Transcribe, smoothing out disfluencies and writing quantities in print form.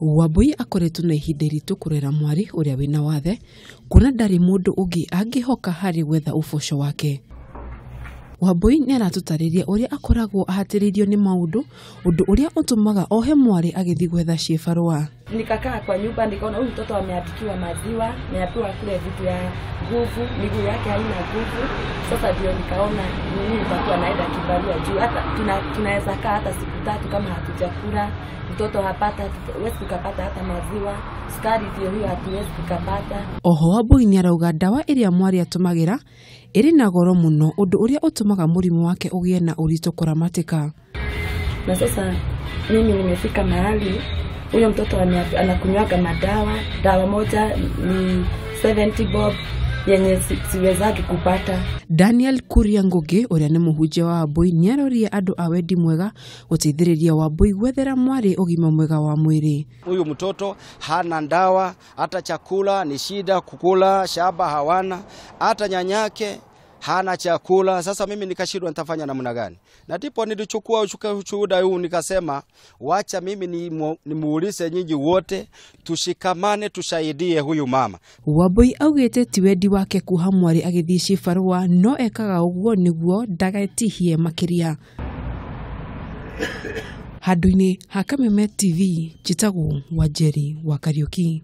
Wambui akoretwo na ihinda iritũ kũrera mwarĩ ũrĩa wĩna wathe, kuona ndarĩ mũndũ ũngĩ angĩhoka harĩ gwetha ũboco wake. Wambui nĩ aratũtarĩria ũrĩa akoragwo ahatĩrĩirio nĩ maũndũ, ũndũ ũrĩa ũtũmaga ohe mwarĩ agĩthiĩ gwetha ciĩbarũa. Nikakaa kwa nyumba, nikaona huyu mtoto ameandikiwa maziwa, ameambiwa kule vitu ya nguvu, miguu yake haina nguvu. Sasa ndio nikaona mimi nitakuwa naenda kibarua juu hata tunaweza kaa hata siku 3 kama hatujakula, mtoto hapata, huwezi tukapata hata maziwa, sukari ndio hiyo hatuwezi tukapata. Oho Wambui nĩ arauga ndawa ĩrĩa mwarĩ atũmagĩra ĩrĩ na goro mũno, ũndũ ũrĩa ũtũmaga mũrimũ wake ũgĩe na ũritũ kũramatĩka. Na sasa mimi nimefika mahali huyo mtoto anakunywaga madawa, dawa moja ni 70 bob yenye siwezagi kupata. Daniel Kuria Ngugi ũrĩa nĩ mũhunjia wa Wambui nĩ aroria andũ a wendi mwega gũteithĩrĩria Wambui gwethera mwarĩ ũgima mwega wa mwĩrĩ. Huyu mtoto hana ndawa, hata chakula ni shida kukula, shaba hawana, hata nyanyake hana chakula. Sasa mimi nikashindwa nitafanya namna gani? Na ndipo nilichukua ushuhuda huu nikasema wacha mimi nimuulize nyinyi wote tushikamane tusaidie huyu mama. Wambui augĩte ti wendi wake kuha mwarĩ agĩthiĩ cibarũa, no ekaga ũguo nĩguo ndagetihie makĩria. Handũ-inĩ ha Kameme TV, njĩtagwo Wanjeri wa Kariũki.